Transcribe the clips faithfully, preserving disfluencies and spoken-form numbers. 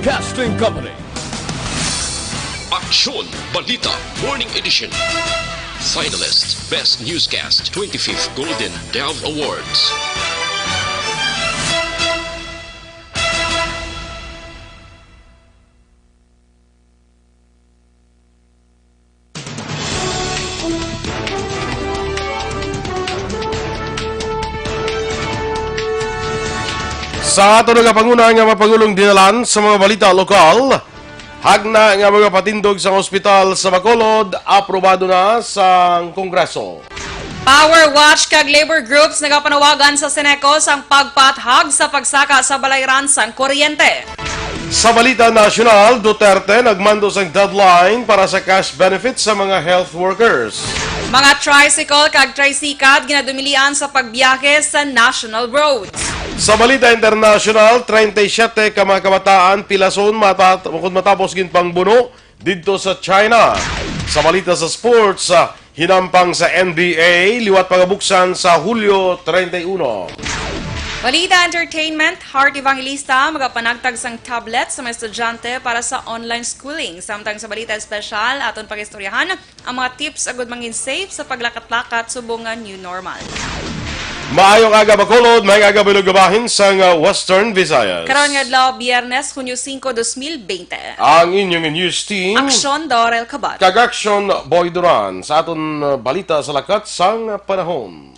Broadcasting Company. Aksyon Balita Morning Edition. Finalist Best Newscast, twenty-fifth Golden Dove Awards. Sa aton nagapanguna nga mapagulong dinalan sa mga balita lokal, hagna nga magapatindog sang ospital sa Bacolod, aprobado na sang Kongreso. Power Watch kag labor groups nagapanawagan sa Seneco sang pagpathag sa pagsaka sa balayran sang kuryente. Sa balita nasyonal, Duterte nagmando sang deadline para sa cash benefits sa mga health workers. Mga tricycle kag tricycad ginadumilian sa pagbiyahe sa national roads. Sa balita internasyonal, treinta y siete ka mga kabataan pilason mata-, matapos ginpangbuno didto sa China. Sa balita sa sports, ah, hinampang sa N B A, liwat pagabuksan sa Hulyo treinta y uno. Balita entertainment, Heart Evangelista magapanagtag sang tablet sa mga estudyante para sa online schooling. Samtang sa balita espesyal, aton pag-istoryahan ang mga tips agud mangin safe sa paglakat-lakat subong nga new normal. Maayong aga, Bacolod. Maayong aga, bilog nga bahin sang, uh, Western Visayas. Karon nga adlaw, Biyernes, Hunyo singko, dos mil bente. Ang inyong news team, Aksyon Dorel Cabot kag Aksyon Boy Duran, sa aton, uh, balita sa lakat sang panahon.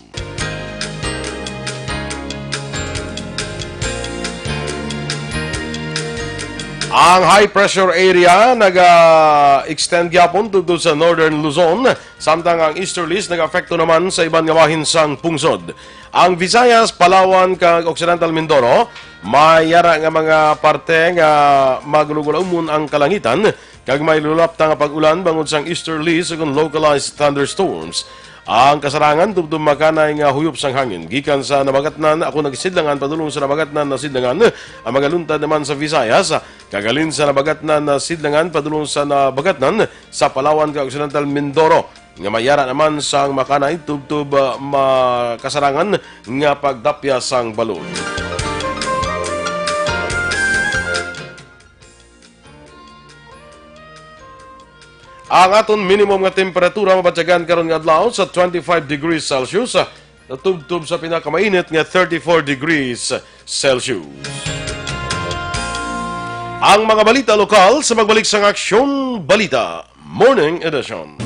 Ang high pressure area naga-extend gyapon tubtob sa Northern Luzon, samtang ang easterlies nag-apekto naman sa iban nga bahin sang pungsod. Ang Visayas, Palawan, kag Occidental Mindoro, may yara nga mga parte nga magulugulaumon ang kalangitan, kag may lulapta nga pag-ulan bangod sang easterlies ukon localized thunderstorms. Ang kasarangan tubtob makanay nga huyop sang hangin gikan sa Nabagatnan ukon nagsidlangan padulong sa Nabagatnan na sidlangan ang magaluntad naman sa Visayas, kag halin sa Nabagatnan na sidlangan padulong sa Nabagatnan sa Palawan kag Occidental Mindoro, nga may yara naman sang makanay tubtob, ah, makasarangan nga pagdapya sang balod. Ang aton minimum nga temperatura mabatyagan karon nga adlaw sa twenty-five degrees Celsius, ah, natubtob sa pinakamainit nga thirty-four degrees Celsius. Ang mga balita lokal sa pagbalik sang Aksyon Balita Morning Edition.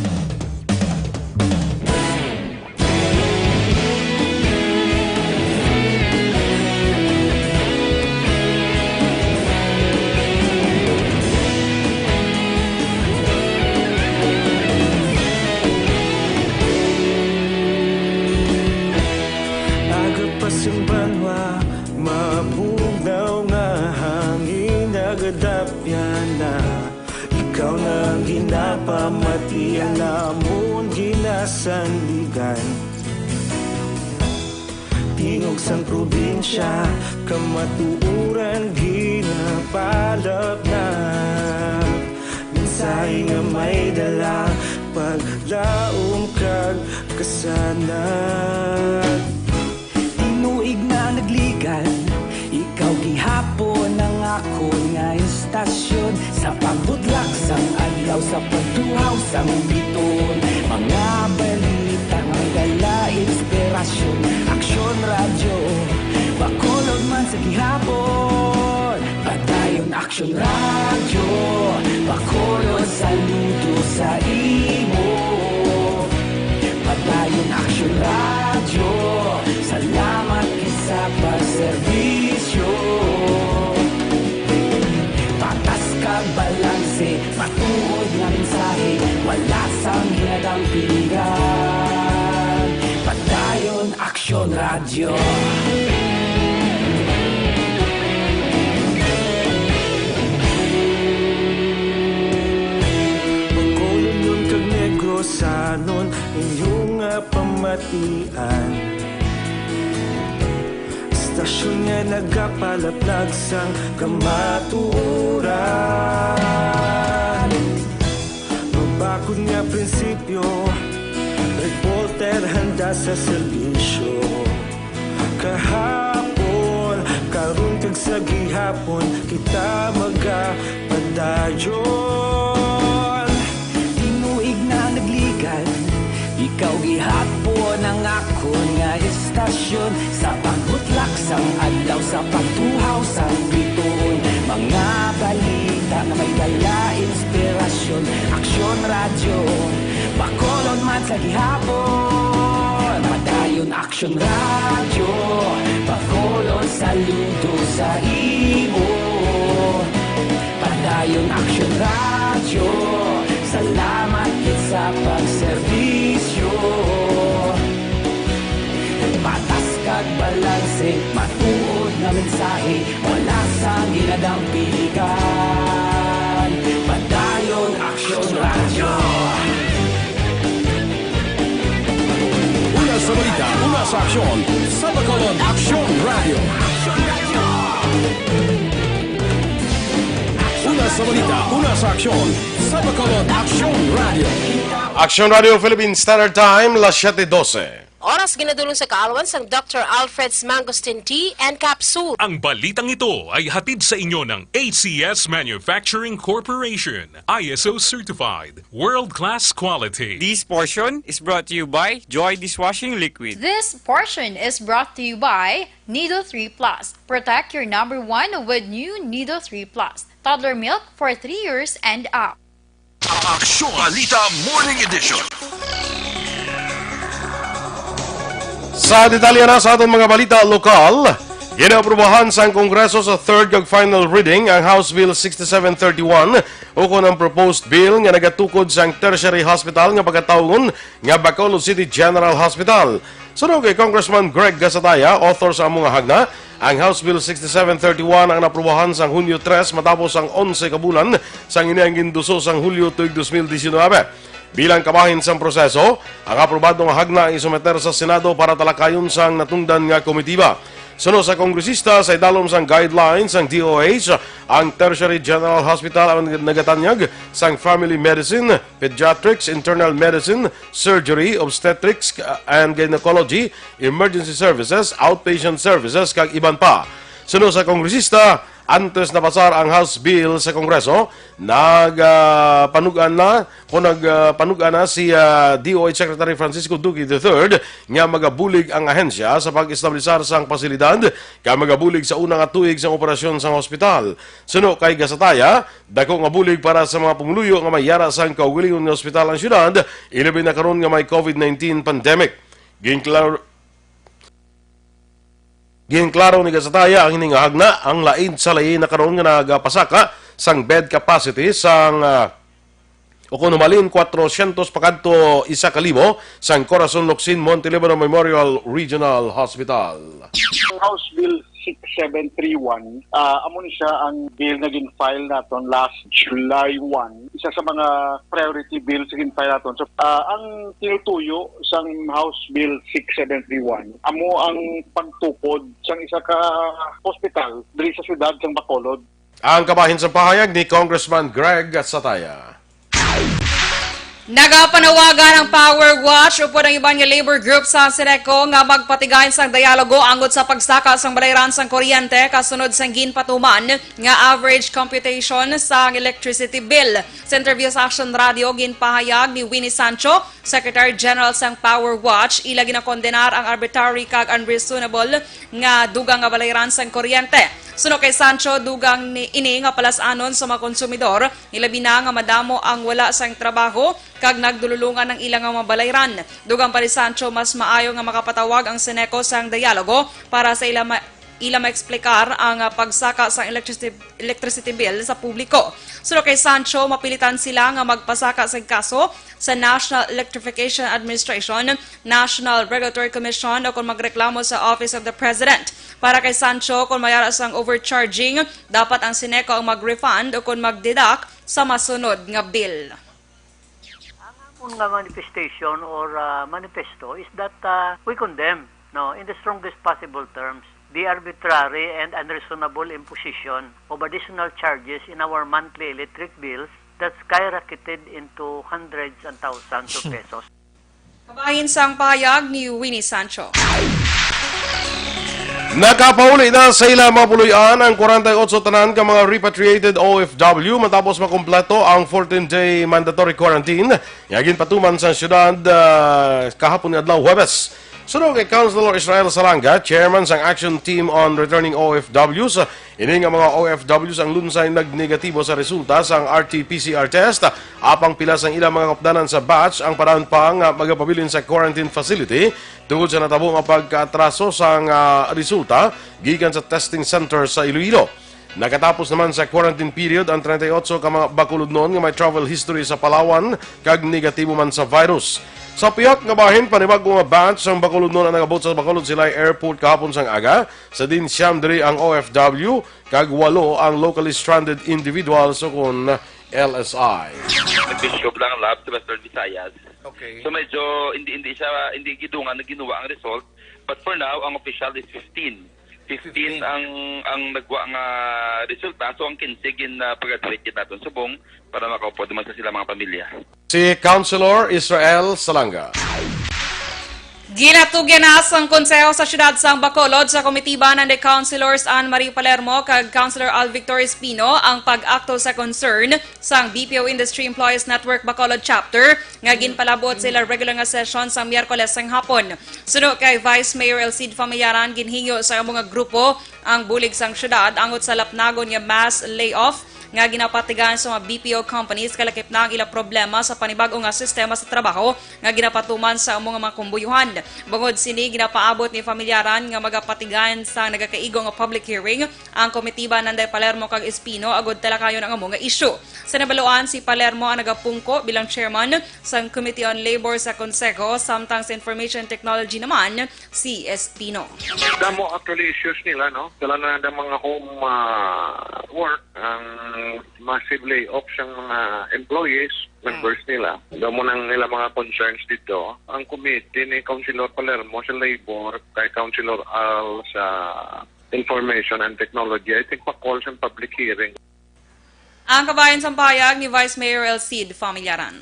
Aga pa sing banwa, mabugnaw nga hangin, nagadapya na. Ikaw na ang ginapamatian namon, ginasandigan. Tingog sang probinsya, kamatuoran ginapalapnap. Mensahe nga may dala, paglaom kag kasanag. Tinuig na nagligan, ikaw gihapon ang akon nga istasyon. Sa pagbudlak sang adlaw, sa pagtuhaw sang biton, mga balita nga dala inspirasyon. Aksyon Radyo, Bacolod man sa gihapon. Padayon Aksyon Radyo, Bacolod, saludo sa imo. Padayon Aksyon Radyo, salamat gid sa pagserbisyo. Patas kag balanse, matuod nga mensahe, wala sang hinadampingan. Padayon Aksyon Radyo. Bacolod kag Negros, sanon inyo nga pamatian. Istasyon nga nagapalaplag sang kamatuoran. Mabakod nga prinsipyo, reporter handa sa serbisyo. Kahapon, karon kag sa gihapon, kita Magapadayon, tinuig na nagligan. Ikaw gihapon ang akon nga istasyon. Sa pagbutlak sang adlaw, sa pagtuhaw sang bituon, mga balita nga may dala inspirasyon. Aksyon Radyo, Bacolod man sa gihapon. Padayon Aksyon Radyo, Bacolod, saludo sa imo. Padayon Aksyon Radyo, salamat gid sa pagserbisyo. Patas kag balanse, matuod nga mensahe, wala sang ginadang pilikan. Padayon Aksyon Radyo. Una sa balita, una sa aksyon, sa Bacolod Aksyon Radyo. Una sa balita, una sa aksyon, sa Bacolod Aksyon Radyo. Aksyon Radyo Philippine Standard Time, las siete doce. Oras ginadulong sa kaalwan sang Doctor Alfred's Mangosteen Tea and Capsule. Ang balitang ito ay hatid sa inyo ng A C S Manufacturing Corporation, I S O certified, world-class quality. This portion is brought to you by Joy Dishwashing Liquid. This portion is brought to you by Nido three Plus. Protect your number one with new Nido three Plus. Toddler milk for three years and up. Aksyon Balita Morning Edition. Sa detalye na sa aton mga balita lokal, ginaaprubahan sang Kongreso sa third kag final reading ang House Bill sixty-seven thirty-one, ukon ang proposed bill nga nagatukod sang tertiary hospital nga pagkatawgon nga Bacolod City General Hospital. Suno kay Congressman Greg Gasataya, author sa amo nga hagna, ang House Bill sixty-seven thirty-one ang naprubahan sang Hunyo tres matapos ang onse ka bulan sang ini ang ginduso sang Hulyo tuig dos mil diecinuebe. Bilang kabahin sang proseso, ang aprobado nga hagna isometer sa Senado para talakayon sang natungdan nga komitiba. Suno sa kongresista, sa idalom sang guidelines sang D O H, ang Tertiary General Hospital ang nagatanyag sang family medicine, pediatrics, internal medicine, surgery, obstetrics, uh, and gynecology, emergency services, outpatient services, kag iban pa. Suno sa kongresista, antes napasar ang House Bill sa Kongreso, nag, ah, panug-an na, kung nag, ah, panug-an na si, ah, D O H Secretary Francisco Duque the third nga magabulig ang ahensya sa pag-establisar sang pasilidad kag magabulig sa una nga tuig sang operasyon sang hospital. Suno kay Gasataya, dako nga bulig para sa mga pumuluyo nga may yara sang kaugalingon nga ospital ang syudad, ilabi na karon nga may COVID nineteen pandemic. Ginklaro, ginklaro ni Gasataya ang hini nga hagna, ang lain sa lain na karon nga nagapasaka sang bed capacity sang, ah, o kung humalin, kwatrocientos pakadto isa ka libo sang Corazon Locsin Monte Libano Memorial Regional Hospital. House Bill six seven three one, ah, amo ni siya ang bill nga gin-file naton last July one. Isa sa mga priority bill sa gin-file naton. So, ah, ang tinutuyo sang House Bill six seven three one, amo ang pagtukod sang isa ka hospital diri sa siyudad sang Bacolod. Ang kabahin sa pahayag ni Congressman Greg Sataya. Nagapanawagan ang Power Watch upod ang iban nga labor group sa Ceneco nga magpatigayon sang dialogo angot sa pagsaka sang balayran sang kuryente kasunod sang ginpatuman nga average computation sang electricity bill. Sa interview sa Action Radio, ginpahayag ni Winnie Sancho, Secretary General sang Power Watch, ila ginakondenar ang arbitrary kag unreasonable nga dugang nga balayran sang kuryente. Suno kay Sancho, dugang ni ini nga palas-anon sa mga konsumidor, ilabi na nga madamo ang wala sang trabaho kag nagdululungan ang ila nga mga balayran. Dugang pa ni Sancho, mas maayo nga makapatawag ang Ceneco sang dialogo para sa ila ma-, ila maeksplikar ang, ah, pagsaka sang electricity, electricity bill sa publiko. Suno kay Sancho, mapilitan sila nga magpasaka sang kaso sa National Electrification Administration, National Regulatory Commission, o kon magreklamo sa Office of the President. Para kay Sancho, kon mayara sang overcharging, dapat ang Ceneco ang mag-refund o kon mag-deduct sa masunod nga bill. Ang amon nga manifestation or, ah, manifesto is that, ah, we condemn, no, in the strongest possible terms, the arbitrary and unreasonable imposition of additional charges in our monthly electric bills that skyrocketed into hundreds and thousands of pesos. Kabahin sang pahayag ni Winnie Sancho. Nakapauli na sa ila mga puloy-an ang forty-eight tanan ka mga repatriated O F W matapos makumpleto ang fourteen-day mandatory quarantine nga ginpatuman sa siyudad, ah, kahapon nga adlaw, Huwebes. Suno kay Councilor Israel Salanga, chairman sang Action Team on Returning O F Ws, ini nga mga O F Ws ang lunsay nagnegatibo sa resulta sang R T P C R test, apang pila sang ilang mga kaupdanan sa batch ang panahon pa nga magapabilin sa quarantine facility tungod sa natabo nga pagkaatraso sang, ah, resulta gikan sa testing center sa Iloilo. Nakatapos naman sa quarantine period ang treinta y ocho ka mga Bacolodnon nga may travel history sa Palawan kag negatibo man sa virus. Sa pihak nga bahin, panibag-o nga batch sang Bacolodnon ang nagabot sa Bacolod Silay Airport kahapon sang aga, sa diin siyam diri ang O F W kag walo ang locally stranded individuals ukon L S I. Nag-bishop lang ang lab sa Western Visayas. Okay. So medyo hindi, hindi siya, hindi gidungan na ginuwa ang result. But for now, ang official is fifteen. Fifteen. Fifteen ang, ang nagwa nga resulta. So ang quince gin, ah, pag-graduate gid naton subong para makaupod naman sa sila mga pamilya. Si Councilor Israel Salanga. Ginatugyan na sang Konseho sa Siyudad sang Bacolod sa Komitiba ni Councilors Ann Marie Palermo kag Councilor Al Victor Espino ang pag-akto sa concern sang B P O Industry Employees Network Bacolod Chapter nga ginpalabot sa ila regular nga session sa Miyerkules sang hapon. Suno kay Vice Mayor Elcid Familiaran, ginhingyo sa amo nga grupo ang bulig sang siyudad angot sa lapnagon nga mass layoff nga ginapatigan sa mga B P O companies, kalakip na ang ila problema sa panibag-o nga sistema sa trabaho nga ginapatuman sa amo nga mga kumbuyuhan. Bangod sini, ginapaabot ni Familiaran nga magapatigan sa nagakaigo nga public hearing ang komitiba ni Palermo kag Espino agud talakayon ang amo nga isyu. Sa nabaluan, si Palermo ang nagapungko bilang chairman sang Committee on Labor sa Konseho, samtang sa Information Technology naman, si Espino. Damo actually issues nila, no? Dala na ang mga home, ah, work, ang massive layoff sang mga employees, members nila. Damo nang nila mga concerns dito. Ang committee ni Councilor Palermo sa Labor, kay Councilor Al sa Information and Technology, I think pa-call sa public hearing. Ang kabahin sang pahayag ni Vice Mayor Elcid Familiaran.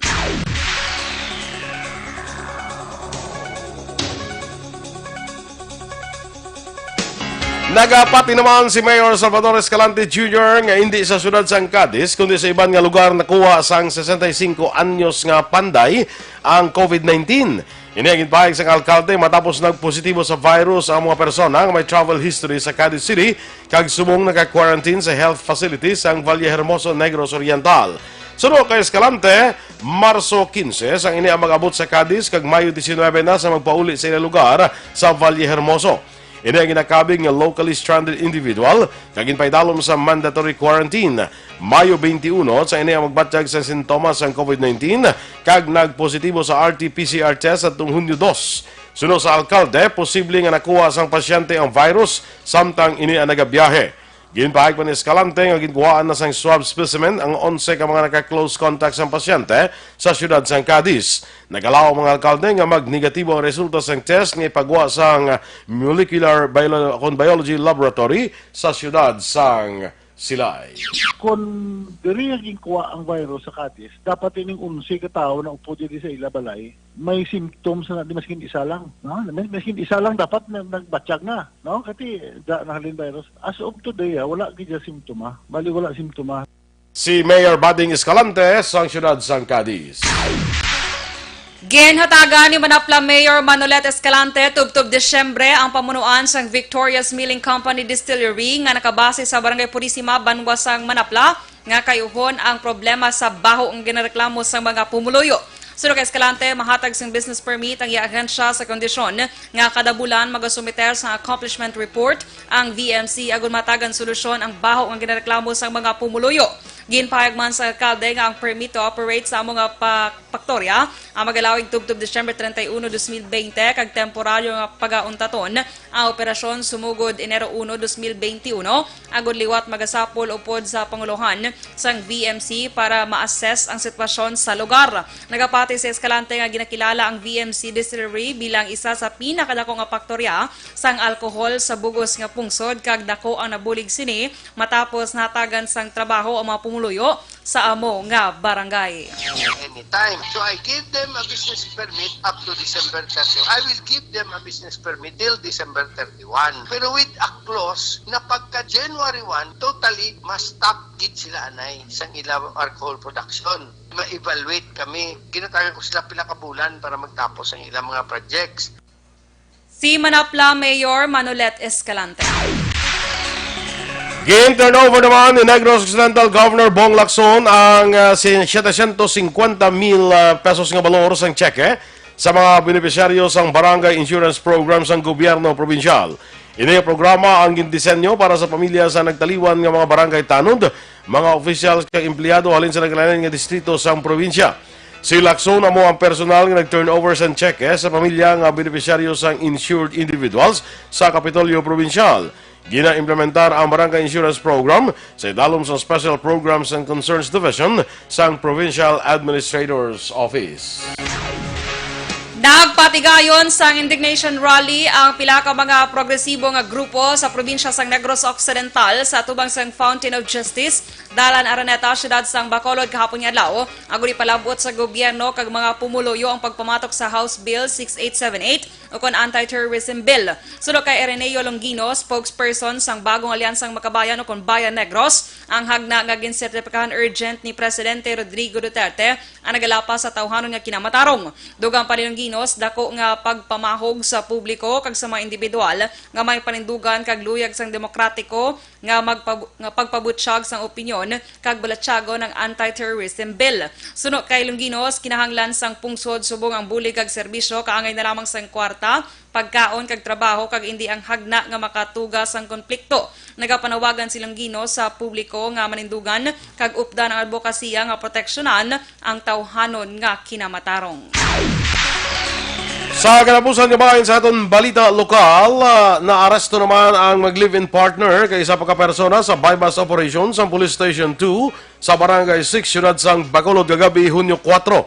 Nagapati naman si Mayor Salvador Escalante Junior nga indi sa siyudad sang Cadiz, kundi sa iban nga lugar nakuha sang sesenta y cinco anyos nga panday ang COVID nineteen. Ini ang ginpahayag sang alkalde matapos nagpositibo sa virus ang mga persona nga may travel history sa Cadiz City kag subong naka-quarantine sa health facility sang Vallehermoso, Negros Oriental. Suno kay Escalante, Marso quince sang ini ang mag-abot sa Cadiz kag Mayo diecinuebe na sa magpauli sa ila lugar sa Vallehermoso. Ini ang ginakabig nga locally stranded individual kag ginpaidalom sa mandatory quarantine. Mayo twenty-one sa ini ang magbatyag sa sintomas sang COVID nineteen kag nagpositibo sa R T P C R test atong Hunyo dos. Suno sa alkalde, posible nga nakuha sang pasyente ang virus samtang ini ang nagabiyahe. Ginpahayag pa ni Escalante nga ginkuhaan na sang swab specimen ang onse ka mga naka-close contact sang pasyente sa siyudad sang Cadiz. Nagalaw ang mga alkalde nga magnegatibo ang resulta sang test nga ipagwa sang molecular bio-, kon biology laboratory sa siyudad sang Silay. Kon diri nga ginkuha ang virus sa Cadiz, dapat ining onse ka tawo na upod diri sa ila balay may symptoms na, di maskin isa lang, no? May, maskin isa lang dapat na, nagbatyag na, no? Kati da nahalin virus. As of today, ah, wala gid siya simptoma. Bali, wala simptoma. Si Mayor Bading Escalante sang siyudad sang Cadiz. Ginhatagan ni Manapla Mayor Manolet Escalante tubtob Disyembre ang pamunuan sang Victorious Milling Company Distillery nga nakabase sa Barangay Purisima, banwa sang Manapla, nga kayuhon ang problema sa baho nga ginareklamo sang mga pumuluyo. Suno kay Escalante, mahatag sing business permit ang iya ahensya sa kondisyon nga kada bulan magasumiter sang accomplishment report ang V M C agud matagan solusyon ang baho nga ginareklamo sang mga pumuluyo. Ginpahayag man sa alkalde nga ang permit to operate sa amo nga pa-, paktorya ang magalawig tubtob Disyembre treinta y uno, dos mil veinte, kag temporaryo nga pagauntaton ang operasyon sumugod Enero uno, dos mil beinti uno, agud liwat magasapol upod sa pangulohan sang V M C para ma-assess ang sitwasyon sa lugar. Nagapati si Escalante nga ginakilala ang V M C Distillery bilang isa sa pinakadako nga paktorya sang alkohol sa bug-os nga pungsod, kag dako ang nabulig sini matapos nahatagan sang trabaho ang mga pumuluyo sa amo nga barangay. Anytime. So I give them a business permit up to December thirty. I will give them a business permit till December thirty-one. Pero with a clause na pagka January one, totally ma-stop gid sila anay sang ila alcohol production. Ma-evaluate kami. Ginatagan ko sila pila ka bulan para magtapos ang ilang mga projects. Si Manapla Mayor Manolet Escalante. Gin-turnover naman ni Negros Occidental Governor Bong Lacson ang, ah, si-, setecientos cincuenta mil, ah, pesos nga balor sang tseke sa mga benepisyaryo sang Barangay Insurance Program sang gobyerno probinsyal. Ini nga programa ang gindisenyo para sa pamilya sa nagtaliwan nga mga barangay tanod, mga opisyal kag empleyado halin sa nagkalain-lain nga distrito sang probinsya. Si Lacson amo ang personal nga nag-turnover sang tseke sa pamilya nga benepisyaryo sang insured individuals sa Kapitolyo Probinsyal. Gina-implementar ang Barangay Insurance Program sa idalom sang Special Programs and Concerns Division sang Provincial Administrator's Office. Nagpatigayon sang indignation rally ang pila ka mga progresibo nga grupo sa probinsya sang Negros Occidental sa atubang sang Fountain of Justice, Dalan Araneta, siyudad sang Bacolod, kahapon nga adlaw, agud ipalab-ot sa gobyerno kag mga pumuluyo ang pagpamatok sa House Bill six eight seven eight ukon Anti-Terrorism Bill. Suno kay Ireneo Longino, spokesperson sang Bagong Alyansang Makabayan ukon Bayan Negros, ang hagna nga ginsertipikahan urgent ni Presidente Rodrigo Duterte ang nagalapas sa tawhanon nga kinamatarong. Dugang pa ni Longinos, dako nga pagpamahog sa publiko kag sa mga individual nga may panindugan kag luyag sang demokratiko nga magpab-, nga pagpabutyag sang opinyon kag balatyagon ang anti-terrorism bill. Suno kay Longinos, kinahanglan sang pungsod subong ang bulig kag serbisyo kaangay na lamang sang kwarta, pagkaon kag trabaho kag indi ang hagna nga makatuga sang konplikto. Nagapanawagan si Longinos sa publiko nga manindugan kag updan ang adbokasiya nga proteksyonan ang tawhanon nga kinamatarong. Sa katapusan nga bahin sa aton balita lokal, ah, naaresto naman ang mag-live-in partner kay isa pa ka persona sa buy-bust operation sa Police Station two sa Barangay six, siyudad sang Bacolod, kagabi, Hunyo kuwatro.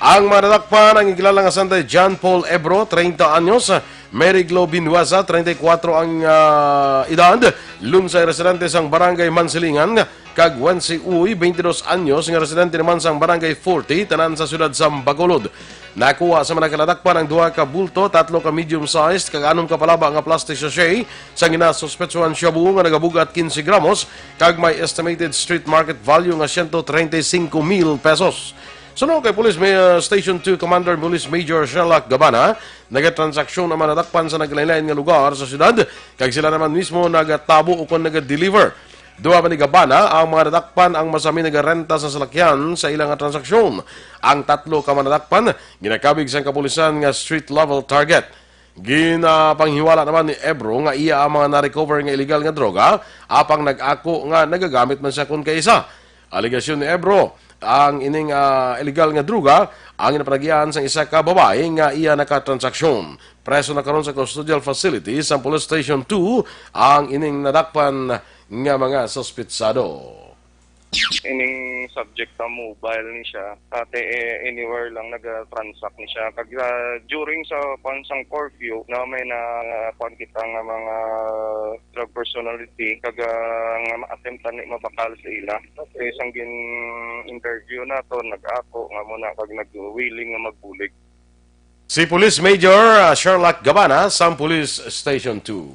Ang mga nadakpan ang gilala nga sanday John Paul Ebro, treinta anyos, Mary Glo Binuasa, treinta y kuwatro ang, ah, edad, lunsay residente sang Barangay Mansilingan, kag Wensi Uy, twenty-dos anyos, nga residente naman sang Barangay forty, tanan sa siyudad sang Bacolod. Nakuha sa mga kinadakpan ang duha ka bulto, tatlo ka medium-sized, kag anom ka palaba nga plastic sachet sang ginasuspetsuhan shabu nga nagabug-at quince gramos, kag may estimated street market value nga ciento treinta y cinco mil pesos. Suno kay Police May-, uh, Station two Commander Police Major Sherlock Gabana, nagatransaksyon ang mga nadakpan sa naglain-lain nga lugar sa siyudad, kag sila naman mismo nagatabo ukon naga-deliver. Duha man ni Gabana ang mga nadakpan ang masami nagarenta sa salakyan sa ila nga transaksyon. Ang tatlo ka mga nadakpan ginakabig sang kapulisan nga street-level target. Ginapanghiwala naman ni Ebro nga iya ang mga na-recover nga illegal nga droga, apang nag-ako nga nagagamit man siya kon kaisa. Alegasyon ni Ebro, ang ining, ah, illegal nga droga ang ginapanagian sang isa ka babayi nga iya nakatransaksyon. Preso na karon sa custodial facility sa Police Station two ang ining nadakpan nga mga suspitsado. Ining subject sa mobile ni siya, ate, eh, anywhere lang naga-transact ni siya. Kag, ah, during sa, kwan, sang curfew, na may na, kwan, kita nga mga drug personality, kag, ah, nga ma-attempt ni mabakal sa ila. Kay sang gin-interview nato, nag-ako nga muna kag nag-willing nga magbulig. Si Police Major, ah, Sherlock Gabana sang Police Station two.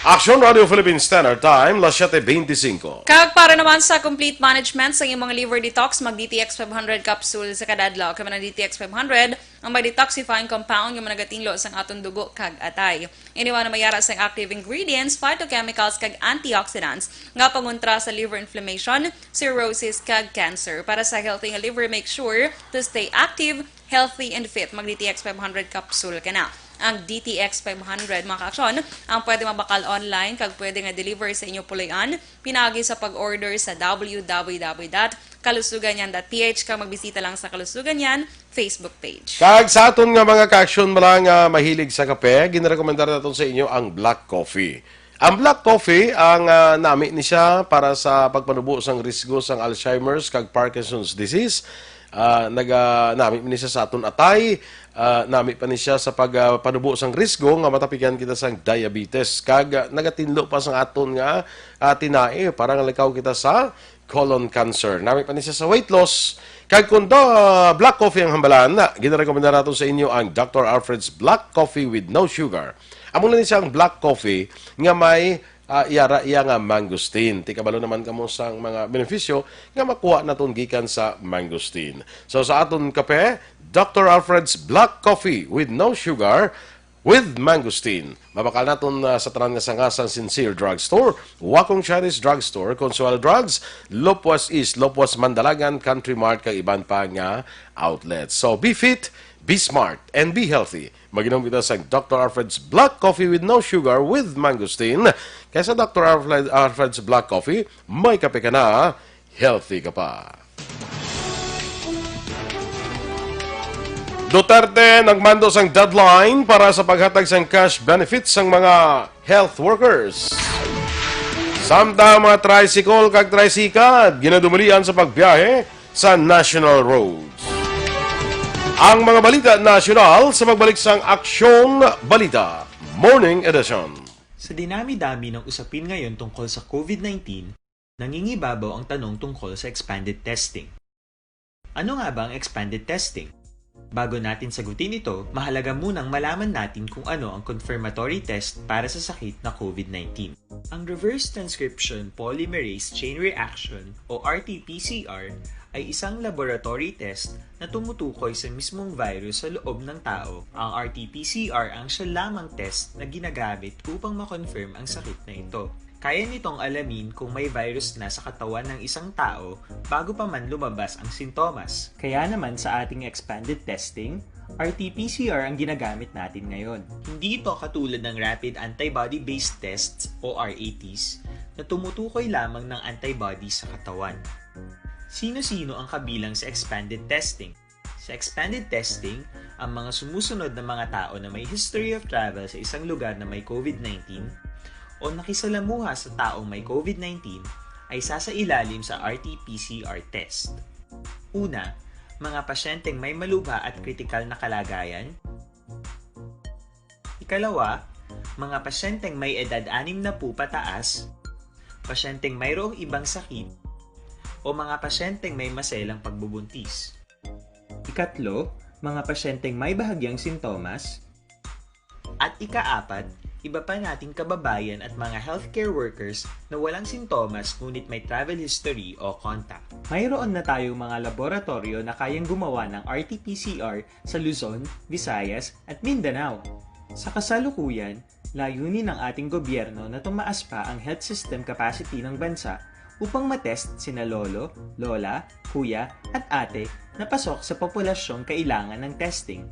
Aksyon Radio Philippine Standard Time, las siete veinticinco. Kag para naman sa complete management sa imong liver detox, mag D T X five hundred capsule sa kada adlaw. Kay man ang D T X five hundred, ang may detoxifying compound nga managatinlo sang aton dugo kag atay. Iniwan na mayara sang active ingredients, phytochemicals, kag antioxidants nga pangontra sa liver inflammation, cirrhosis, kag cancer. Para sa healthy nga liver, make sure to stay active, healthy, and fit. Mag D T X five hundred capsule ka na. Ang D T X five hundred, mga kaaksyon, ang pwede mabakal online kag pwede nga deliver sa inyo puloy-an pinaagi sa pag-order sa W W W dot kalusuganyan dot P H kag magbisita lang sa Kalusuganyan Facebook page. Kag sa aton nga mga kaaksyon, mga nga mahilig sa kape, ginarekomendar naton sa inyo ang black coffee. Ang black coffee, ang, ah, nami ni siya para sa pagpanubo sang risgo sang Alzheimer's kag Parkinson's disease. Ah, naga-, nami ni siya sa aton atay, ah, nami pa ni siya sa pag, ah, panubo sang risgo nga matapigan kita sang diabetes. Kag, ah, nagatinlo pa sang aton nga, ah, tinai para nga likaw kita sa colon cancer. Nami pa ni siya sa weight loss. Kag kung da, black coffee ang hambalan, ginarekomenda nato sa inyo ang Doctor Alfred's Black Coffee with no sugar. Amo na ni siya ang black coffee nga may, ah, yara iya nga mangosteen. Tikabalo naman kamo sang mga benepisyo nga makuha naton gikan sa mangosteen. So sa aton kape, Doctor Alfred's Black Coffee with no sugar, with mangosteen. Mabakal naton, ah, sa tanan nga sanga sang Sincere Drugstore, Wakong Chinese Drugstore, Consuelo Drugs, Lopwas East, Lopwas Mandalagan, Country Mart, kag iban pa nga outlets. So, be fit, be smart, and be healthy. Mag-inom kita sa Doctor Alfred's Black Coffee with no sugar with mangosteen. Kay sa Doctor Alfred, Alfred's Black Coffee, may kape ka na, healthy ka pa. Duterte nagmando sang deadline para sa paghatag sang cash benefits sang mga health workers. Samtang mga tricycle kag tricycad ginadumalian sa pagbiyahe sa national roads. Ang mga balita nasyonal sa pagbalik sang Aksyon Balita Morning Edition. Sa dinami-dami ng usapin ngayon tungkol sa COVID nineteen, nangingibabaw ang tanong tungkol sa expanded testing. Ano nga ba ang expanded testing? Bago natin sagutin ito, mahalaga munang malaman natin kung ano ang confirmatory test para sa sakit na COVID nineteen. Ang reverse transcription polymerase chain reaction o R T P C R ay isang laboratory test na tumutukoy sa mismong virus sa loob ng tao. Ang R T P C R ang siya lamang test na ginagamit upang ma-confirm ang sakit na ito. Kaya nitong alamin kung may virus na sa katawan ng isang tao bago pa man lumabas ang sintomas. Kaya naman sa ating expanded testing, R T P C R ang ginagamit natin ngayon. Hindi ito katulad ng rapid antibody-based tests o R A Ts na tumutukoy lamang ng antibodies sa katawan. Sino-sino ang kabilang sa expanded testing? Sa expanded testing, ang mga sumusunod na mga tao na may history of travel sa isang lugar na may COVID nineteen o nakisalamuha sa taong may COVID nineteen ay sasailalim sa R T P C R test. Una, mga pasyenteng may malubha at kritikal na kalagayan. Ikalawa, mga pasyenteng may edad anim na po pataas, pasyenteng mayroong ibang sakit, o mga pasyenteng may maselang pagbubuntis. Ikatlo, mga pasyenteng may bahagyang sintomas. At ikaapat, iba pa nating kababayan at mga healthcare workers na walang sintomas ngunit may travel history o contact. Mayroon na tayong mga laboratoryo na kayang gumawa ng R T P C R sa Luzon, Visayas, at Mindanao. Sa kasalukuyan, layunin ng ating gobyerno na tumaas pa ang health system capacity ng bansa upang matest sina lolo, lola, kuya, at ate na pasok sa populasyong kailangan ng testing.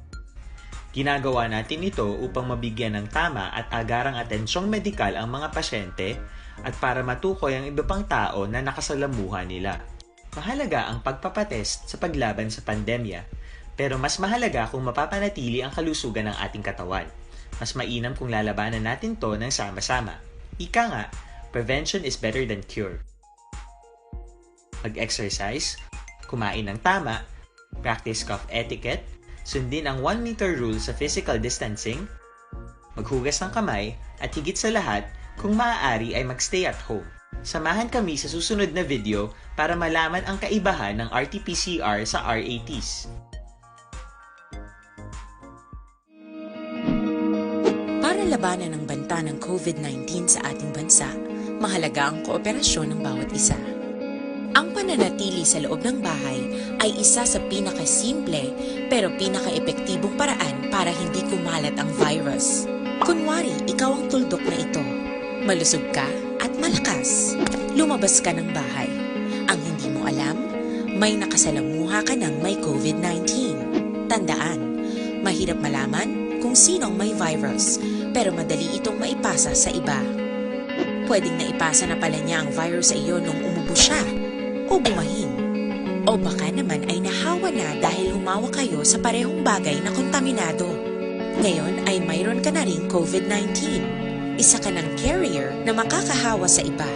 Ginagawa natin ito upang mabigyan ng tama at agarang atensyong medikal ang mga pasyente at para matukoy ang iba pang tao na nakasalamuha nila. Mahalaga ang pagpapatest sa paglaban sa pandemya, pero mas mahalaga kung mapapanatili ang kalusugan ng ating katawan. Mas mainam kung lalabanan natin 'to ng sama-sama. Ika nga, prevention is better than cure. Mag-exercise, kumain ng tama, practice cough etiquette, sundin ang one meter rule sa physical distancing, maghugas ng kamay, at higit sa lahat, kung maaari ay mag-stay at home. Samahan kami sa susunod na video para malaman ang kaibahan ng R T P C R sa R A Ts. Para labanan ang banta ng COVID nineteen sa ating bansa, mahalaga ang kooperasyon ng bawat isa. Ang pananatili sa loob ng bahay ay isa sa pinakasimple pero pinakaepektibong paraan para hindi kumalat ang virus. Kunwari, ikaw ang tuldok na ito. Malusog ka at malakas. Lumabas ka ng bahay. Ang hindi mo alam, may nakasalamuha ka ng may COVID nineteen. Tandaan, mahirap malaman kung sino ang may virus, pero madali itong maipasa sa iba. Pwedeng naipasa na pala niya ang virus sa iyo nung umubo siya o bumahin. O baka naman ay nahawa na dahil humawak kayo sa parehong bagay na kontaminado. Ngayon ay mayroon ka na ring COVID nineteen. Isa ka ng carrier na makakahawa sa iba.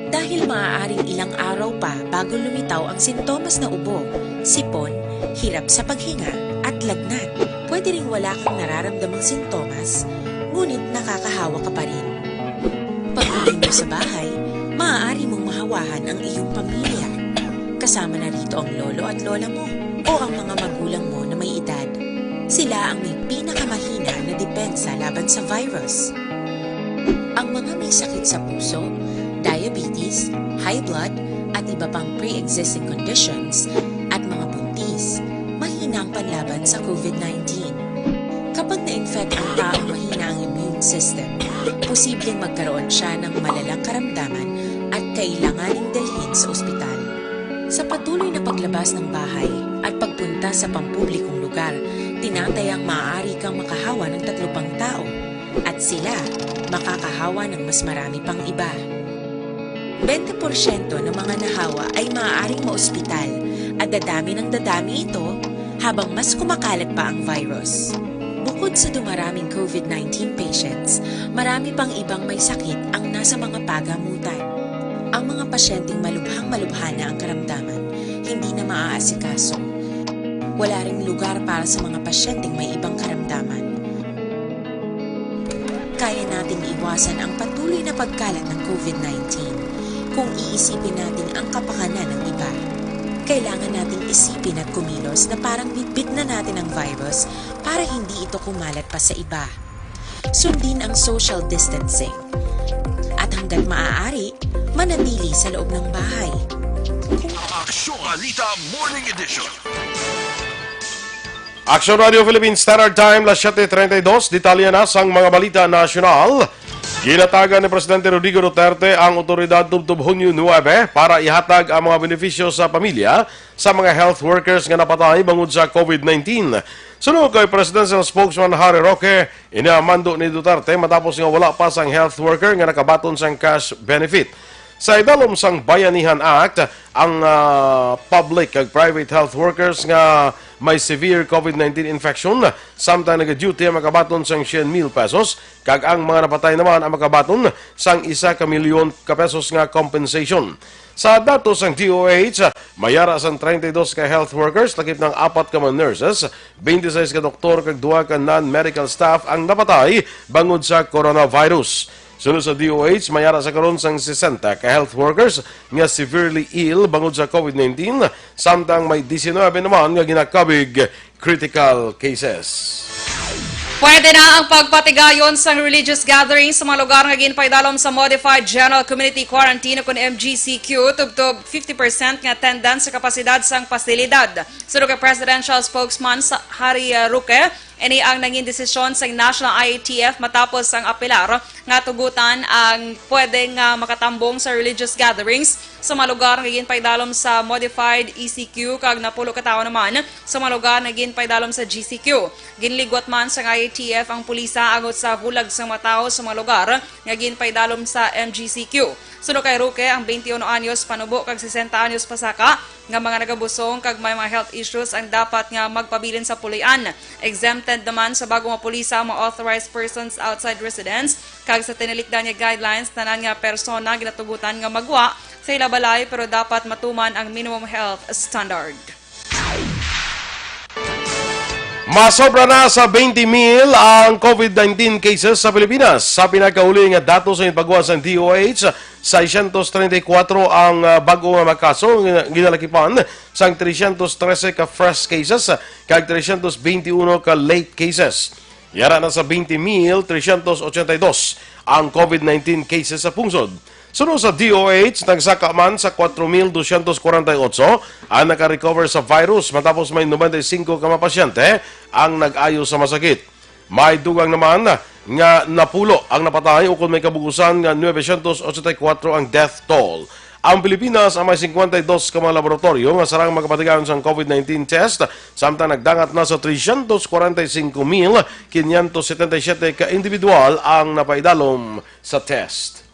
Dahil maaaring ilang araw pa bago lumitaw ang sintomas na ubo, sipon, hirap sa paghinga, at lagnat. Pwede ring wala kang nararamdamang sintomas, ngunit nakakahawa ka pa rin. Pag-uwi mo sa bahay, maaari mong mahawahan ang iyong pamilya. Kasama na rito ang lolo at lola mo o ang mga magulang mo na may edad. Sila ang may pinakamahina na depensa laban sa virus. Ang mga may sakit sa puso, diabetes, high blood, at iba pang pre-existing conditions, at mga buntis, mahina ang panlaban sa COVID nineteen. Kapag na-infect ang taong mahina ang immune system, posibleng magkaroon siya ng malalang karamdaman at kailanganing dalhin sa ospital. Sa patuloy na paglabas ng bahay at pagpunta sa pampublikong lugar, tinatayang maaari kang makahawa ng tatlo pang tao at sila makakahawa ng mas marami pang iba. Bente porsyento ng mga nahawa ay maaaring maospital at dadami ng dadami ito habang mas kumakalat pa ang virus. Bukod sa dumaraming COVID nineteen patients, marami pang ibang may sakit ang nasa mga pagamutan. Ang mga pasyenteng malubhang-malubha na ang karamdaman, hindi na maaasikaso. Wala ring lugar para sa mga pasyenteng may ibang karamdaman. Kaya nating iwasan ang patuloy na pagkalat ng COVID nineteen kung iisipin natin ang kapakanan ng iba. Kailangan nating isipin at kumilos na parang bitbit na natin ang virus para hindi ito kumalat pa sa iba. Sundin ang social distancing. At hanggat maaari, manatili sa loob ng bahay. Aksyon Balita Morning Edition. Action Radio Philippines Standard Time, las siete treinta y dos. Detalye na sang mga balita nasyonal. Ginatagan ni Presidente Rodrigo Duterte ang otoridad tubtob Hunyo nuebe para ihatag ang mga benepisyo sa pamilya sa mga health workers nga napatay bangod sa COVID nineteen. Suno kay Presidential Spokesman Harry Roque, ini ang mando ni Duterte matapos nga wala pa sang health worker nga nakabaton sang cash benefit. Sa idalom sang Bayanihan Act, ang, ah, public kag private health workers nga may severe COVID nineteen infection samtang nagaduty ang makabaton sang syen mil pesos, kag ang mga napatay naman ang makabaton sang isa ka milyon ka pesos nga compensation. Sa datos sang D O H, may ara sang treinta y dos ka health workers, lakip ng apat ka mga nurses, twenty-six ka doktor, kag duha ka non-medical staff ang napatay bangod sa coronavirus. Sunod sa D O H, may ara sa karon sang sesenta ka health workers nga severely ill bangod sa COVID nineteen, samtang may diecinuebe naman nga ginakabig critical cases. Pwede na ang pagpatigayon sang religious gathering sa mga lugar nga ginpaidalom sa Modified General Community Quarantine o kon M G C Q, tubtob fifty percent nga attendance sa kapasidad sang pasilidad. Suno kay Presidential Spokesman sa Harry, uh, Roque, ini ang nangin desisyon sang National I A T F matapos ang apelar nga tugutan ang pwede nga makatambong sa religious gatherings sa mga lugar nga ginpaidalom sa Modified E C Q kag napulo ka tawo naman sa mga lugar nga ginpaidalom sa G C Q. Ginligwat man sang I A T F ang pulisa agod sa hulag sa mga tawo sa mga lugar nga ginpaidalom sa M G C Q. Suno kay Roque, ang twenty-uno anyos panubo kag sesenta anyos pasaka nga mga nagabusong kag may mga health issues ang dapat nga magpabilin sa puloy-an. Exempted naman sa bago nga pulisa ang mga authorized persons outside residence, kag sa tinilikdan nga guidelines, tanan nga persona ginatugutan nga magwa sa ila balay, pero dapat matuman ang minimum health standard. Masobra na sa twenty mil ang COVID nineteen cases sa Pilipinas. Sa pinakauli nga datos nga ginpagawa sang D O H, seiscientos treinta y cuatro ang, ah, bag-o nga mga kaso nga ginalakipan sang trescientos trese ka fresh cases kag trescientos veintiuno ka late cases. Yara na sa twenty mil trescientos ochenta y dos ang COVID nineteen cases sa pungsod. Suno sa D O H, nagsaka man sa cuatro mil doscientos cuarenta y ocho ang naka-recover sa virus, matapos may noventa y cinco ka mga pasyente ang nag-ayo sa masakit. May dugang naman nga napulo ang napatay, ukon may kabugusan nga nuebe syentos ochenta y kuwatro ang death toll. Ang Pilipinas ang may cincuenta y dos ka mga laboratoryo nga sarang magapatigayon sang COVID nineteen test, samtang nagdangat na sa trescientos cuarenta y cinco mil quinientos setenta y siete ka individual ang napaidalom sa test.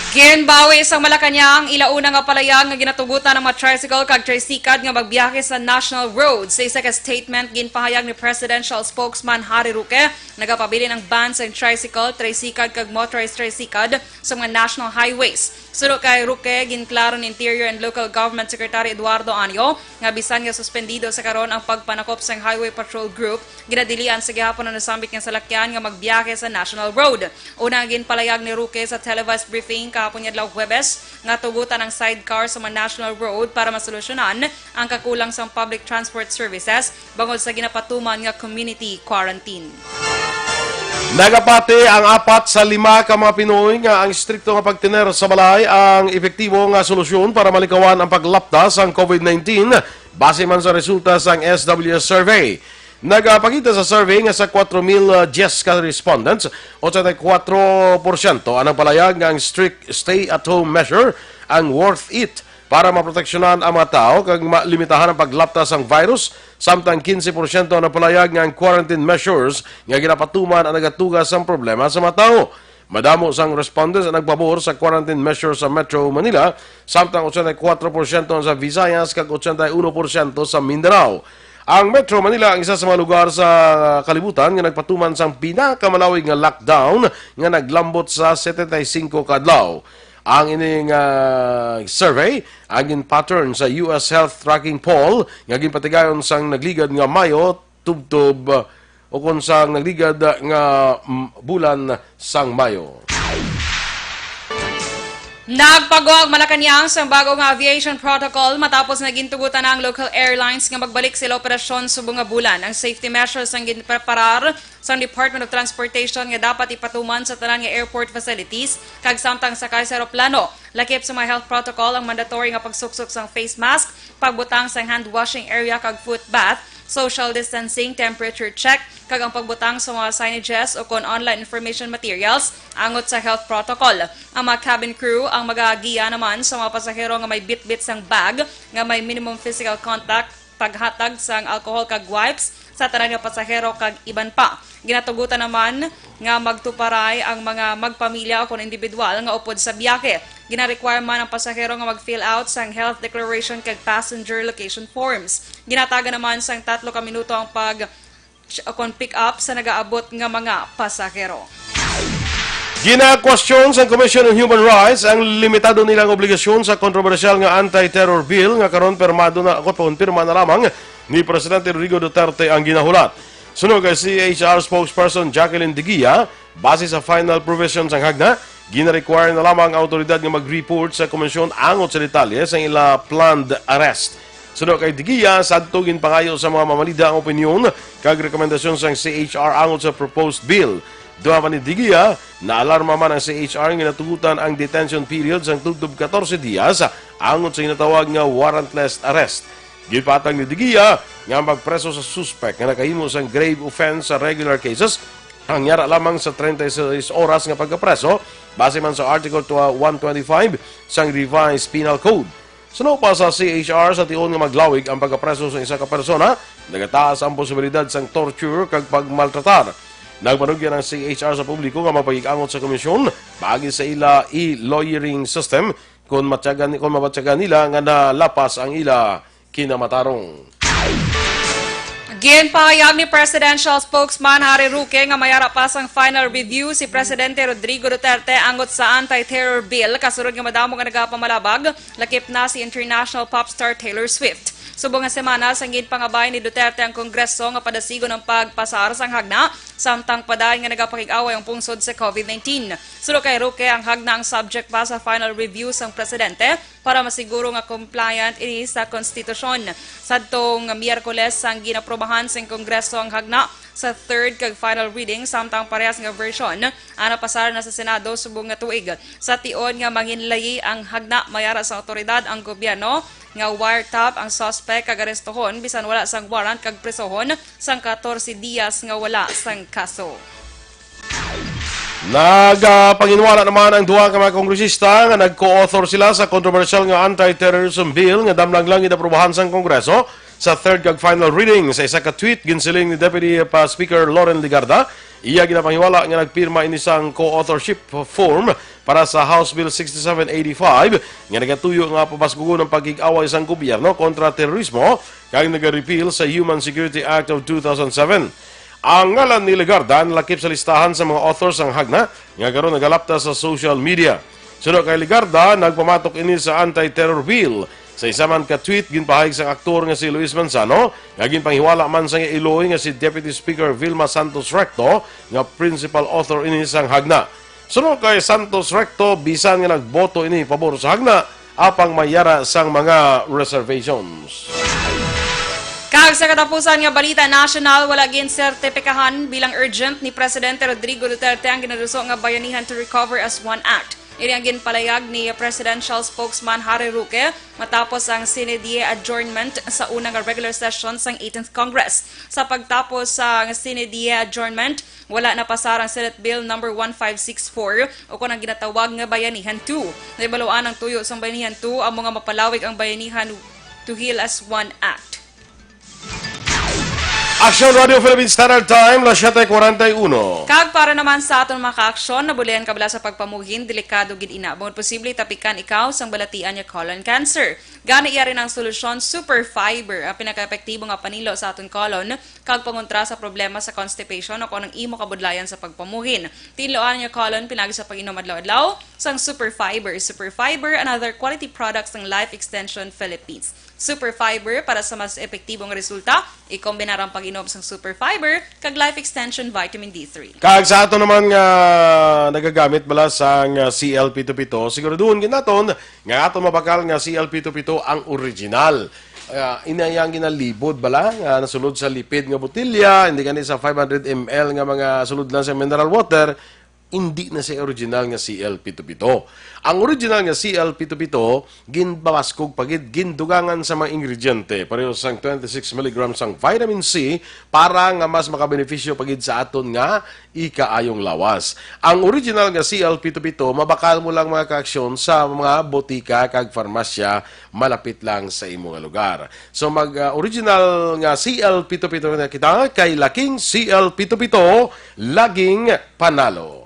Ginbawi sang Malacañang ila una nga palayag nga ginatugutan ang mga tricycle kag tricycad nga magbiyahe sa national road. Sa isa ka statement, ginpahayag ni Presidential Spokesman Harry Roque, nagapabilin ang ban sa tricycle, tricycad kag motorized tricycad sa mga national highways. Suno kay Roque, ginklaro ni Interior and Local Government Secretary Eduardo Anyo nga bisan nga suspendido sa karon ang pagpanakop sang Highway Patrol Group, ginadilian sa gihapon ang nasambit nga salakyan nga magbiyahe sa national road. Una nga ginpalayag ni Roque sa televised briefing kahapon nga adlaw Huwebes nga tugutan ang sidecar sa mga national road para masolusyonan ang kakulang sa public transport services bangod sa ginapatuman nga community quarantine. Nagapati ang apat sa lima ka mga Pinoy nga ang istrikto nga pagtener sa balay ang epektibo nga solusyon para malikawan ang paglapta sang COVID nineteen, base man sa resulta sang S W S survey. Nagapakita sa survey nga sa kwatro mil diyes ka respondents, ochenta y kwatro porsyento ang nagpalayag nga ang strict stay-at-home measure ang worth it para maproteksyonan ang mga tawo kag malimitahan ang paglapta sang virus, samtang quince porsyento ang nagpalayag nga ang quarantine measures nga ginapatuman ang nagatuga sang problema sa mga tawo. Madamo sang respondents ang nagpabor sa quarantine measures sa Metro Manila, samtang ochenta y kwatro porsyento sa Visayas kag ochenta y uno porsyento sa Mindanao. Ang Metro Manila ang isa sa mga lugar sa kalibutan nga nagpatuman sang pinakamalawig nga lockdown nga naglambot sa setenta y cinco ka adlaw. Ang ining, ah, survey ang gin-pattern sa U S Health Tracking Poll nga ginpatigayon sang nagligad nga Mayo tubtob, ah, ukon sang nagligad, ah, nga, mm, bulan sang Mayo. Nagpagawa ang Malacañang sang bago nga aviation protocol matapos nga gintugutan na ang local airlines nga magbalik sila operasyon subong nga bulan. Ang safety measures ang ginpreparar sang Department of Transportation nga dapat ipatuman sa tanan nga airport facilities, kag samtang sakay sa eroplano. Lakip sa mga health protocol ang mandatory nga pagsuksok sang face mask, pagbutang sang hand washing area kag foot bath, social distancing, temperature check, kag ang pagbutang sa mga signages o kon online information materials angot sa health protocol. Ang mga cabin crew ang magagiya naman sa mga pasahero nga may bitbit sang bag nga may minimum physical contact, paghatag sang alcohol kag wipes sa tanan nga pasahero, kag iban pa. Ginatugutan naman nga magtuparay ang mga magpamilya o kon individual nga upod sa biyahe. Gina-require man ang pasahero nga mag-fill out sang health declaration kag passenger location forms. Ginatagan naman sang tatlo ka minuto ang pag o kon pick up sa nagaabot nga mga pasahero. Ginakwestiyon sang Commission on Human Rights ang limitado nilang obligasyon sa kontrobersyal nga anti-terror bill nga karon pirmado na, o kon pirma na lamang ni Presidente Rodrigo Duterte ang ginahulat. Suno kay C H R spokesperson Jacqueline Digia, base sa final provision sang hagna, gina-require na lamang ang awtoridad nga mag-report sa komisyon angot sa detalye sang ila planned arrest. Suno kay Digia, sadto ginpangayo sa mga mamalida ang opinyon kag rekomendasyon sang C H R angot sa proposed bill. Duha pa ni Digia, naalarma man ang C H R nga natugutan ang detention period sang tubtob katorse dias angot sa ginatawag nga warrantless arrest. Ginpatang ni Digia nga ang pagpreso sa suspek nga nakahimo sang grave offense sa regular cases ang yara lamang sa treinta y seis oras nga pagkapreso, base man sa Article one twenty-five sang Revised Penal Code. Suno pa sa C H R, sa tion nga maglawig ang pagkapreso sa isa ka persona, nagataas ang posibilidad sang torture kag pagmaltratar. Nagpanugyan ang C H R sa publiko nga magpakig-angot sa komisyon paagi sa ila e-lawyering system kon matyagan, kon mabatyagan nila nga nalapas ang ila kinamatarong. Ginpahayag ni Presidential Spokesman Harry Roque nga mayara pa sang final review si Presidente Rodrigo Duterte angot sa anti-terror bill, kasunod nga madamo nga nagapamalabag, lakip na si international pop star Taylor Swift. Subong nga semana sang ginpangabay ni Duterte ang Kongreso nga padasigon ang pagpasar sang hagna, samtang padayon nga nagapakig-away ang pungsod sa COVID nineteen. Suno kay Roque, ang hagna ang subject pa sa final review sang presidente para masiguro nga compliant ini sa konstitusyon. Sadtong Miyerkules sang ginaprobahan sang Kongreso ang hagna sa third kag final reading, samtang parehas nga version ang napasar na sa Senado subong nga tuig. Sa tion nga manginlayi ang hagna, mayara sa awtoridad ang gobyerno nga wiretap ang suspect kag arestohon bisan wala sang warrant kag presohon sang katorse dias nga wala sang kaso. Nagapanginwala naman ang duha ka mga kongresista nga nag-co-author sila sa kontrobersyal nga anti-terrorism bill nga damlang lang ginaprobahan sang Kongreso sa third kag final reading. Sa isa ka tweet, ginsiling ni Deputy pa Speaker Loren Legarda, iya ginapangiwala nga nagpirma ini sang co-authorship form para sa House Bill sixty-seven eighty-five nga nagatuyo nga pabaskugon ang pakig-away sang gobyerno kontra terorismo kag nagarepeal sa Human Security Act of two thousand seven. Ang ngalan ni Legarda nalakip sa listahan sa mga author sang hagna nga karon nagalapta sa social media. Suno kay Legarda, nagpamatok ini sa anti-terror bill. Sa isa man ka tweet, ginpahayag sang aktor nga si Luis Manzano nga ginpanghiwala man sang iya iloy nga si Deputy Speaker Vilma Santos Recto nga principal author ini sang hagna. Suno kay Santos Recto, bisan nga nagboto ini pabor sa hagna, apang may yara sang mga reservations. Kag sa katapusan nga balita nasyonal, wala ginsertipikahan bilang urgent ni Presidente Rodrigo Duterte ang ginaduso nga Bayanihan to Recover as One Act. Ini ang ginpalayag ni Presidential Spokesman Harry Roque matapos ang sine die adjournment sa una nga regular session sang eighteenth Congress. Sa pagtapos sa sine die adjournment, wala napasar ang Senate Bill number one five six four, o kon ang ginatawag nga Bayanihan two. Nahibaluan ang tuyo sang Bayanihan two amo nga mapalawig ang Bayanihan to Heal as One Act. Aksyon Radio Philippine Standard Time, las siete cuarenta y uno. Kag para naman sa aton mga kaaksyon, nabulian ka bala sa pagpamuhin, delikado gid ina. Bangod posible tapikan ikaw sang balatian nga colon cancer. Gani, yari na ang solusyon, Super Fiber, ang pinakaepektibo nga panilo sa aton colon kag pangontra sa problema sa constipation o kon ang imo kabudlayan sa pagpamuhin. Tinluan nga colon pinagi sa pag-inom adlaw-adlaw sang Super Fiber. Super Fiber, another quality product sang Life Extension Philippines. Super Fiber, para sa mas epektibong resulta, ikombinar ang pag-inom sang Super Fiber kag Life Extension Vitamin D three. Kag sa ato naman nga nagagamit bala sang, ah, C L pito pito, siguraduhon gid naton nga ato mabakal nga C L pito pito ang original. Ah, inayang ginalibod bala nga nasulod sa lipid nga botelya, hindi gani sa five hundred M L nga mga sulod lang sa mineral water, hindi na siya original nga C L pito pito. Ang original nga C L pito pito, ginbabaskog pa gid, gindugangan sa mga ingrediente, pareho sang twenty-six milligrams sang vitamin C para nga mas makabenepisyo pa gid sa aton nga ikaayong lawas. Ang original nga C L pito pito, mabakal mo lang, mga kaaksyon, sa mga botika kag farmasya malapit lang sa imo nga lugar. So, mag, ah, original nga C L pito pito na kita kay Laking C L pito pito, laging panalo.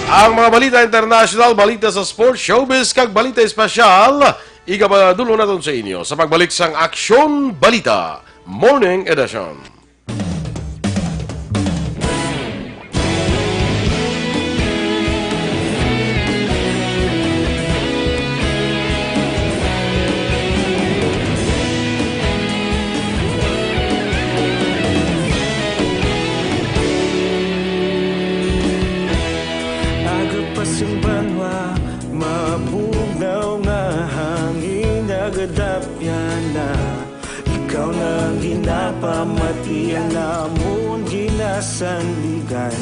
Ang mga balita international, balita sa sports, showbiz, kag balita espesyal, igapadulong naton sa inyo sa pagbalik sang Aksyon Balita Morning Edition. Aga pa sing banwa, mabugnaw nga hangin, nagadapyan na. Ikaw na ang ginapamati, ang amon ginasandigan.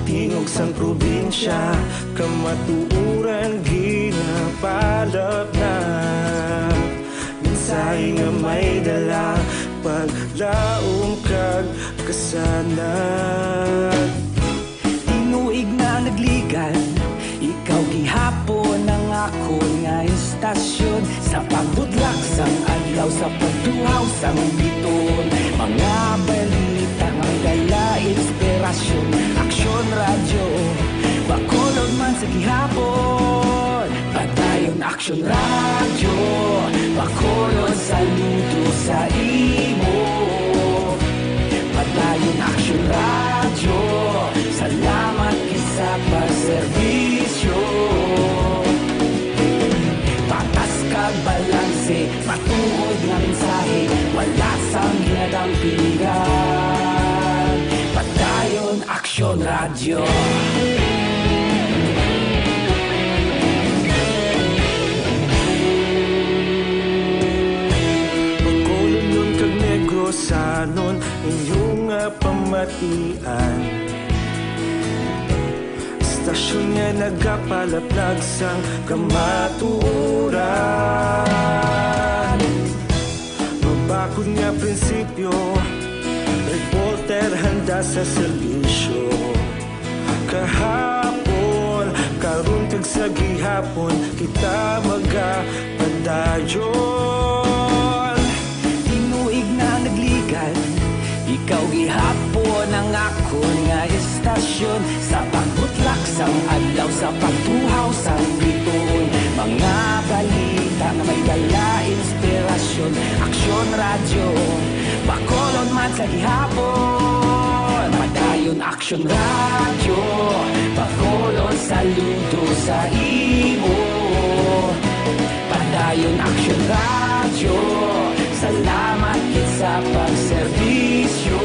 Tingog sang probinsya, kamatuoran ginapalapnap. Mensahe nga may dala, paglaom kag kasanag. Tinuig na nagligan, ikaw gihapon ang akon nga istasyon. Sa pagbutlak sang adlaw, sa pagtuhaw sang bituon, mga balita nga may dala inspirasyon. Aksyon Radyo, Bacolod man sa gihapon. Padayon Aksyon Radyo, Bacolod, saludo sa imo. Padayon Aksyon Radyo, salamat gid sa pagserbisyo. Patas kag balanse, matuod nga mensahe, wala sang ginadampigan. Padayon Aksyon Radyo. Bacolodnon kag Negrosanon, inyo nga pamatian. Istasyon nga nagapalaplag sang kamatuoran. Mabakod nga prinsipyo, reporter handa sa serbisyo. Kahapon, karon kag sa gihapon, kita magapadayon. Tinuig na nagligan, ikaw gihapon ang akon nga istasyon. Sa pagbutlak sang adlaw, sa pagtuhaw sang bituon, mga balita nga may dala inspirasyon. Aksyon Radyo, Bacolod man sa gihapon. Padayon Aksyon Radyo, Bacolod, saludo sa imo. Padayon Aksyon Radyo, salamat gid sa pagserbisyo.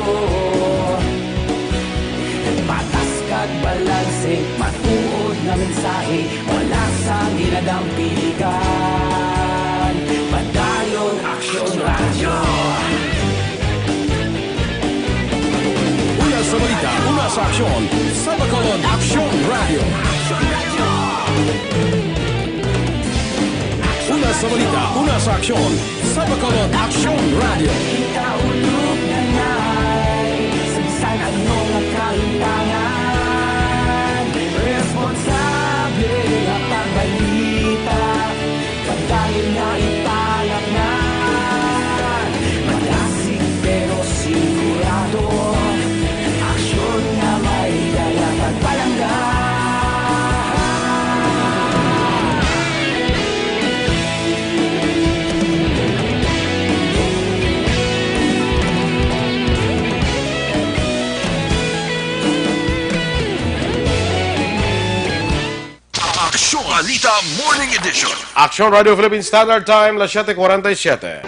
Tahi, wala sang ginadampingan. Padayon, Aksyon Radyo. Una sa balita, una sa aksyon, sa Bacolod, Aksyon Radyo. Una sa balita, una sa aksyon, sa Bacolod, Aksyon Radyo. Kita ulog na ngay, sa bisan ano nga kalimtangan, responsable nga pagbalita, pagdayon nga ipalatnan, malasig pero sigurado, aksyon nga may dala pagpalangga. Aksyon Balita Morning Edition. Aksyon Radio Philippine Standard Time, las siete cuarenta y siete.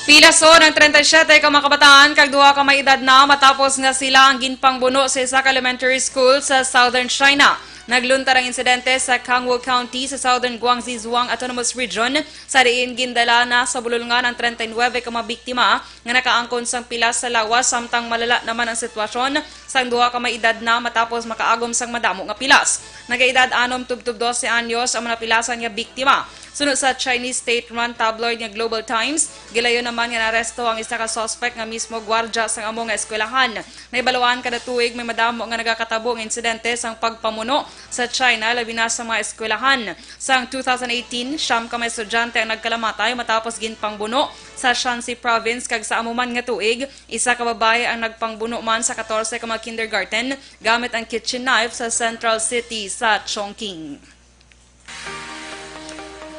Pilason ang treinta y siete ka mga kabataan kag duha ka may edad na matapos nga sila ang ginpangbuno sa isa ka elementary school sa Southern China. Nagluntar ang insidente sa Kangwo County sa Southern Guangxi Zhuang Autonomous Region, sa diin gindala na sa bulolngan ang treinta y nuebe ka mga biktima nga nakaangkon sang pilas sa lawas, samtang malala naman ang sitwasyon sang duha ka may edad na matapos makaagom sang madamo nga pilas. Nagaedad anom tubtob dose anyos ang mga napilasan nga biktima. Suno sa Chinese state-run tabloid nga Global Times, gilayon naman nga naaresto ang isa ka suspect nga mismo gwardya sang amo nga eskwelahan. Nahibaluan, kada tuig may madamo nga nagakatabo nga insidente sang pagpamuno sa China, labi na sa mga eskwelahan. Sang two thousand eighteen, siyam ka mga estudyante ang nagkalamatay matapos ginpangbuno sa Shanxi Province, kag sa amo man nga tuig, isa ka babaye ang nagpangbuno man sa katorse ka mga kindergarten gamit ang kitchen knife sa central city sa Chongqing.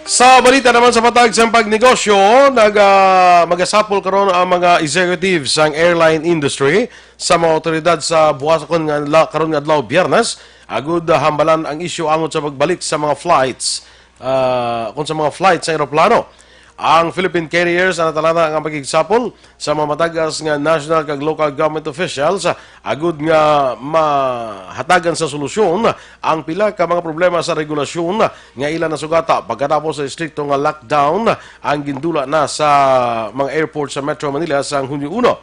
Sa balita naman sa patag sang pagnegosyo, nag, ah, magasapol karon ang mga executives sang airline industry sa mga awtoridad sa buwas kon nga la-, karon nga adlaw, Biyernes, agud, ah, hambalan ang isyu angot sa pagbalik sa mga flights, ah, kon sa mga flights sa eroplano. Ang Philippine carriers ang natalana nga makigsapol sa mga matagas nga national kag local government officials, agud nga mahatagan sa solusyon ang pila ka mga problema sa regulasyon nga ila nasugata pagkatapos sa estrikto nga lockdown ang gindula na sa mga airport sa Metro Manila sang Hunyo uno.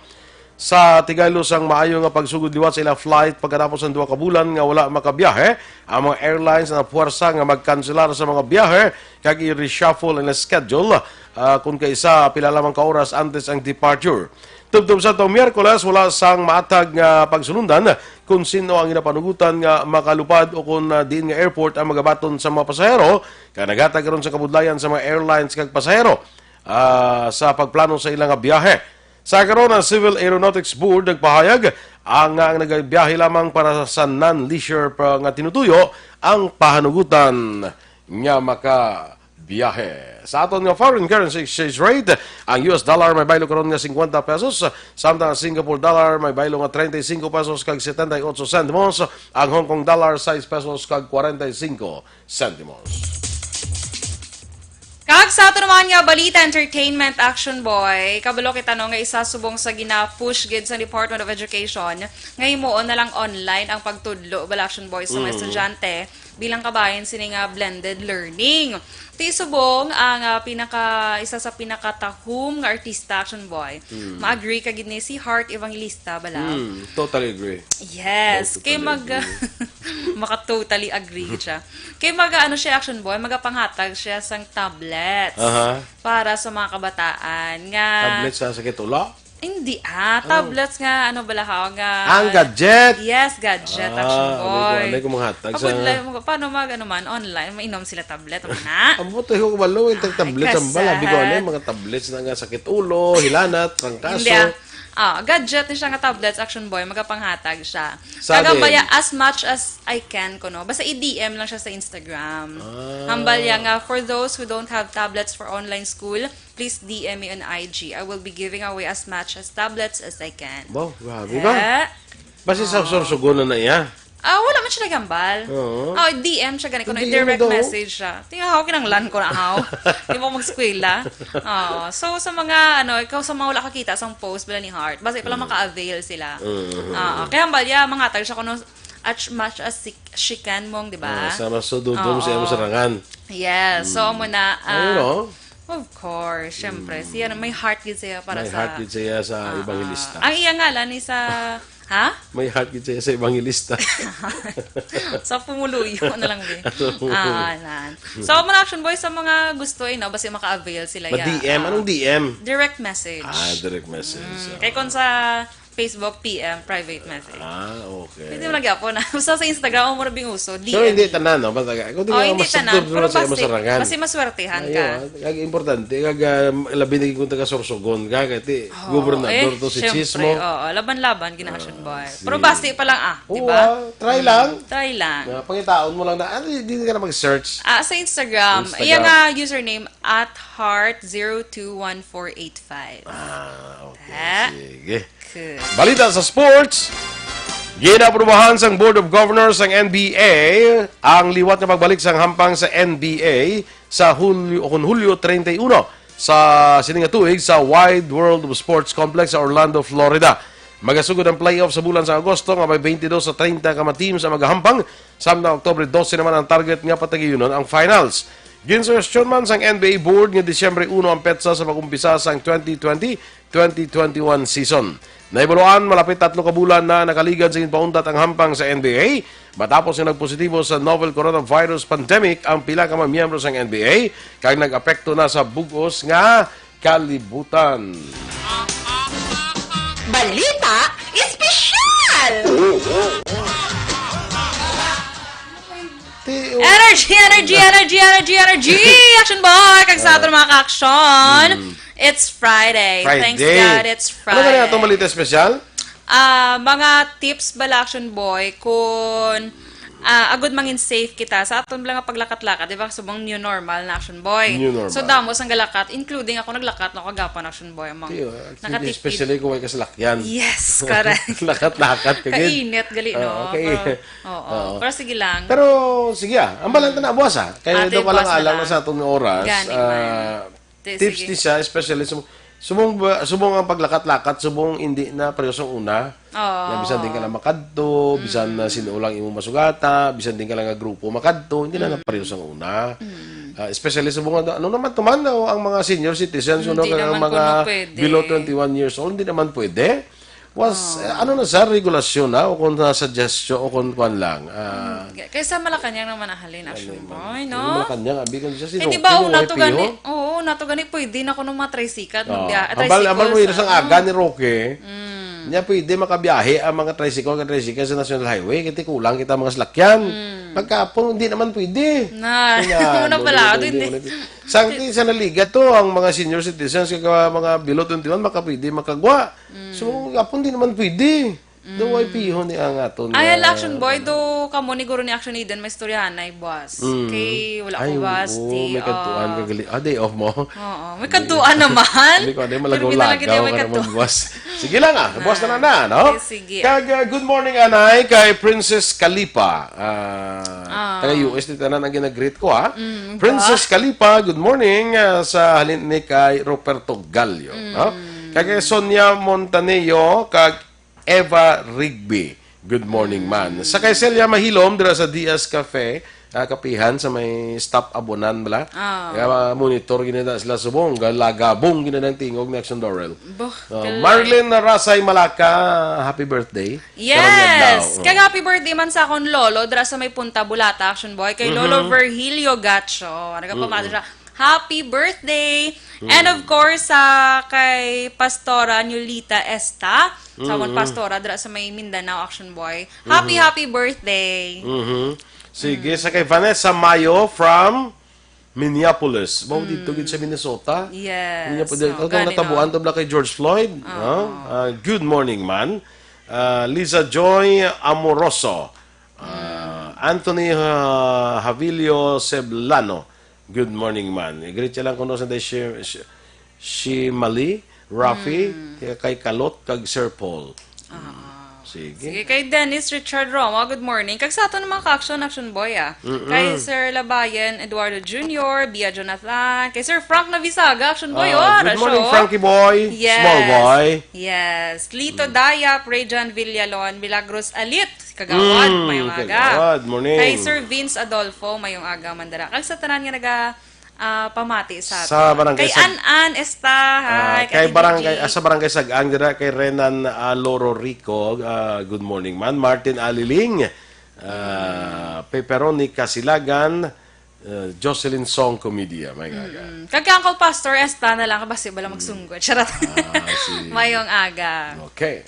Sa tigaylo sang maayo nga pagsugod liwat sa ila flight pagkatapos sang duha ka bulan nga wala makabiyahe, ang mga airlines napuwersa nga magkanselar sa mga biyahe kag i-reshuffle ang schedule, ah, kon kaisa pila lamang ka oras antes ang departure. Tubtob sa tong Miyerkules, wala sang maathag nga pagsulundan kon sin-o ang ginapanugutan nga makalupad o kon, ah, diin nga airport ang magabaton sa mga pasahero, kag naghatag karon sa kabudlayan sa mga airlines kag pasahero, ah, sa pagplano sa ila nga biyahe. Sa karon, ang Civil Aeronautics Board nagpahayag ang, ang nagabiyahe lamang para sa non-leisure pa nga tinutuyo ang pahanugutan nga makabiyahe. Sa aton nga foreign currency exchange rate, ang U S dollar may baylo karon nga cincuenta pesos, samtang ang Singapore dollar may baylo nga treinta y cinco pesos kag setenta y ocho sentimos, ang Hong Kong dollar sais pesos kag cuarenta y cinco sentimos. Kag sa ato naman nga balita, entertainment, Action Boy, kabalo kita, no, nga isa subong sa gina-push gid sa Department of Education nga himuon na lang online ang pagtudlo, bala, Action Boy, sa mga Mm. estudyante bilang kabahin sini nga blended learning. Ti subong ang, ah, pinaka, isa sa pinakatahom nga artista, Action Boy. Mm. Ma-agree ka gid ni si Heart Evangelista, bala? Mm, totally agree. Yes, Oh, kay totally mag-, agree. maka-totally agree gid siya. Kay maga-, ano siya, Action Boy, magapanghatag siya sang tablets Aha. para sa mga kabataan nga Tablets sa sakit ulo? Hindi, ah. Ano? Tablets nga, ano bala ha, nga Ang gadget? Yes, gadget, Ah, Action ano ko, Boy. ano ko manghatag Ako sa lang, paano mag, ano man, online, mainom sila tablet, ano na? Ang buto ko kabalo, yung Ay, tablets ang bala. Abi ko, ano kasal. yung mga tablets na nga sakit ulo, hilanat, trangkaso. Hindi, ah. Ah, gadget ni siya nga tablets, Action Boy, magapanghatag siya. Sa Kagambaya, atin? as much as I can, kuno. Basta i-D M lang siya sa Instagram. Ah. Hambal niya nga, for those who don't have tablets for online school, please D M me on I G. I will be giving away as much as tablets as I can. Wow, grabe ba? Eh? Basta sa Oh. sursugon na na iya. Ah, wala man siya naghambal. Oo. Oh, D M siya gani, kuno Hindi i-direct yun daw. message siya. Tingnan ako, kinanglan ko na ako. Di mo mag-eskwela. Oo. So, sa mga, ano, ikaw sa mga wala kakita sa post, bala ni Heart, basta ikaw lang Mm. maka-avail sila. Mm. Oo. Kaya hambal, yeah, manghatag siya kuno, as much as she, she can, Mong, di ba? Ah, sa mas sududom sa imo Oo. Serangan. Yes. So, Mm. amo na, Ayun, ah, oh. of course, syempre. Mm. Siya na, may heart gid siya para May sa heart gid siya sa Ah, evangelista. ah. Ang iya ngalan ni sa, ha? May heart gid siya sa evangelista. Sa pumuluyo na lang, be. Sa pumuluyo. Ah, nan. So, mga Action Boy, sa mga gusto, eh, no? Basta maka-avail sila, Ma-, ya. D M? Ah, Anong D M? Direct message. Ah, direct message. Mm, Ah. kay kung sa Facebook, P M, private message. Ah, okay. Pwede mo lagi po na. Basta sa Instagram, ang mura bing uso, So, D M. hindi tanan, no? Basta ka, kung di Oh, ka hindi masugod tanan, mo pero sa imo basi, serangan. basi maswertihan Ayo, ka. ah, kag importante, kag, ah, labi na kung taga Sorsogon ka, kay ti, Oo, gobernador eh, to si syempre, Chismo. oo, laban-laban, gina-Action Ah, Boy. si Pero basi pa lang, ah, di Oo, ba? ah, try Mm, lang. try lang. Ah, pangitaon mo lang na, ah, di, di ka na mag-search. Ah, sa Instagram, Instagram. iya nga username, at heart zero two one four eight five. Ah, okay. Ah. Sige. Good. Balita sa sports. Ginaaprubahan sang Board of Governors sang N B A ang liwat nga pagbalik sang hampang sa N B A sa Hulyo, o kon Hulyo treinta y uno sa sini nga tuig sa Wide World of Sports Complex sa Orlando, Florida. Magasugod ang playoff sa bulan sa Agosto nga may twenty-two sa treinta ka mga teams ang magahampang, samtang Oktubre dose naman ang target nga patagayunon ang finals. Ginsuhestyon man sang N B A Board nga Disyembre uno ang petsa sa pag-umpisa sang twenty twenty, twenty twenty-one season. Nahibaluan, malapit tatlo ka bulan na nakaligad sa ginpauntat ang hampang sa N B A, matapos nga nagpositibo sa novel coronavirus pandemic ang pila ka mga miyembro sang N B A, kag nag-apekto na sa bug-os nga kalibutan. Balita Espesyal! Ti-, Energy, energy, energy, energy, energy! Action Boy! Kag sa Ah. aton mga ka-action, Mm. it's Friday. Thanks Friday. God, it's Ano ba na Friday. atong balita espesyal? Ah, mga tips bala, Action Boy, kung, ah, agud mangin safe kita sa aton lang nga paglakat-lakat, di ba? Subong new normal na, Action Boy. New normal. So, damo sang galakat, including ako naglakat na kagapon, Action Boy. Among Tiyo, activity, nakatipid. Especially kung may kasalakyan. Yes, correct. Lakat-lakat ka gid. Kainit, gali, no? Oo, kay-, Pero, oo. oo. Pero sige, ah. Ang balanta na buwas, ah. Kaya Ate, daw ka lang buwas na alang na lang. sa aton nga oras. Gani man. Ah, Te, tips sige. ni siya, especially sum-, subong ba, subong ang paglakat-lakat, subong hindi na pareho sa una. Oo. Na bisan din ka lang makadto, bisan na Mm. sino lang imo masugata, bisan din ka lang nga grupo makadto, hindi na, Mm. na pareho sa una. Mm. Ah, especially subong nga, ano naman to man, o ang mga senior citizens, Hindi ano, kaya naman mga kuno pwede. below twenty-one years old, hindi naman pwede. Was, Oh. eh, ano na sa regulasyon na, o kung na suggestion, o kung kuwan lang, ah, Mm, kay-, kaysa Malacañang naman ang halin, Ano Action man. Boy, Ano no? Malacañang, abi, kung siya, Eh, sino, di ba, sino una may to gani, piho? oo, una to gani, pwede na kuno mga tricycle, Oh. magbiya-, Ambal, tricycle ambal mo, sa, sa ang oh. aga ni Roque, Mm. niya pwede makabiyahe ang mga tricycle, ka tricycle sa National Highway, kaya kulang kita mga salakyan. Mm. Pagkapon, hindi naman pwede. Na, Kaya, una ano, pala, hindi, hindi. hindi, hindi. Sa, sa naliga to, ang mga senior citizens, kaya mga below twenty-one, makapwede, makagwa. Mm. So, apon, hindi naman pwede. Do Mm. way piho ni ang aton Ay, nga Action Boy, do kamo ni guro ni Action Eden, may istoryahan na, eh, boss. Mm. Kay wala Ay, ko, boss, oo, di, may kadtuan ah, ka gali-, ah, day off mo? Oo, may kadtuan naman. Hindi ko, hindi, Pero malagaw-lagaw may ka naman, kadtuan. boss. Sige lang, ah, boss na lang na, no? Sige, sige. Kag, ah, good morning, anay, kay Princess Kalipa. Ah, Ah. taga U S, di tanan ang ginagreet ko, ha? Mm, ba? Princess Kalipa, good morning, ah, sa halin ni kay Roberto Gallo, Mm. no? Kag kay Sonia Montaneo, kag Eva Rigby. Good morning, man. Mm. Sa kay Celia Mahilom, dira sa Diaz Cafe, ah, kapihan sa may stop Abonan, bala. Ah. Kaya, ah, monitor gid na sila subong, galagabong gid na ang tingog ni Action Dorel. Boh, Oh, kalay. Marlene Rasay Malaka, happy birthday. Yes! Karong adlaw. Oh. Kag happy birthday man sa akon lolo, dira sa may Punta Bulata, Action Boy, kay Lolo Mhm. Virgilio Gacho. Nagapamada Mm-mm. siya. Happy birthday! Mm. And of course, sa kay Pastora Nulita Esta, sa amon Mm-mm. pastora dira sa may Mindanao, Action Boy. Happy, Mm-hmm. happy birthday! Mm-hmm. Sige, Mm. sa kay Vanessa Mayo from Minneapolis. Mao Mm. dito gid sa Minnesota. Yes. Minneapolis. So, Ang gani, natabuan no? to bala kay George Floyd, Oo. no? Ah, good morning, man. Ah, Liza Joy Amoroso. Ah, Mm. Anthony, ah, Javilio Seblano. Good morning, man. I-greet siya lang kuno sa day, Shi-, Shi-, Shimali, Rafi, Mm. kay, kay Kalot, kag Sir Paul. Ah. Sige. Sige, kay Dennis Richard Romo, good morning. Kag sa aton mga ka-action, Action Boy, ah. Mm-mm. Kay Sir Labayan Eduardo Junior, Bia Jonathan, kay Sir Frank Navisaga, Action Boy, Ah, oh, good morning, Rasyo. Frankie Boy, Yes. Small Boy. Yes. Lito Mm. Dayap, Rayjan Villalon, Milagros Alit, Kagawad, Mm, mayong aga. Kagawad, morning. Kay Sir Vince Adolfo, mayong aga, mandara. Kag sa tanan nga naga, ah, pamati sa Sa aton. Barangay Kay Sag-, An-an Esta, ah, hi, kay Ate Barangay, Gigi. ah, sa Barangay Sag-ang, dira kay Renan, ah, Loro Rico, ah, good morning man. Martin Aliling, ah, Peperoni Kasilagan, ah, Jocelyn Song Comedia, may nga aga. Mm-mm. Kag kay Uncle Pastor Esta na lang, kabasi bala Mm. magsunggod. Charot. Ah, si Mayong aga. Okay.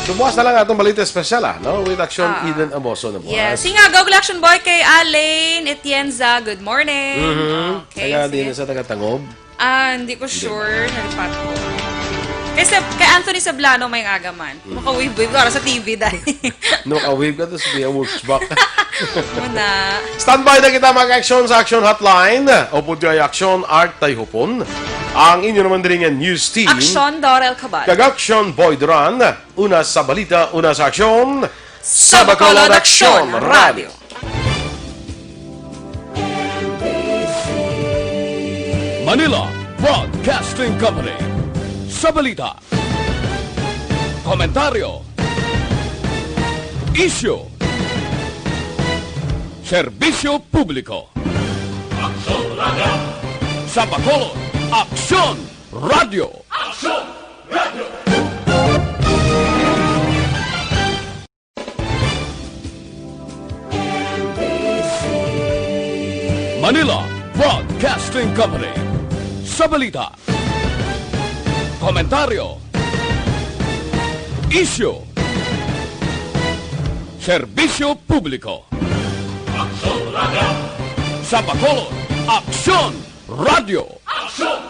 So, buwas na lang atong balita espesyal, ah, no? With Action Ah. Eden Aboso na buwas. Yes. Singagaw, Action Boy, kay Alain Atienza. Good morning. Mhm. Okay, Taga sige. din sa taga Tangob. Ah, hindi ko Hindi. sure. Nalipat ko. Kay, Seb-, kay Anthony Sablano, mayong aga man. Mm. Maka-wave-wave ko, ara sa T V, dahil. No, ka-wave ka to, sige, works back. Muna. Standby na kita, mga action sa Action Hotline. Upod kay Action Art Tayhupon. Ang inyo naman diri nga news team. Action Dorel Cabal. Kag Action Boy Duran. Una sa balita, una sa aksyon. Sa Bacolod Aksyon Radio. Manila Broadcasting Company. Sa balita, komentaryo, isyu, serbisyo publiko. Aksyon Radio. Sa Bacolod, Aksyon Radio. Aksyon Radio. Manila Broadcasting Company. Sa balita, komentaryo, isyu, serbisyo publiko. Aksyon Radio. Sa Bacolod, Aksyon Radio. Aksyon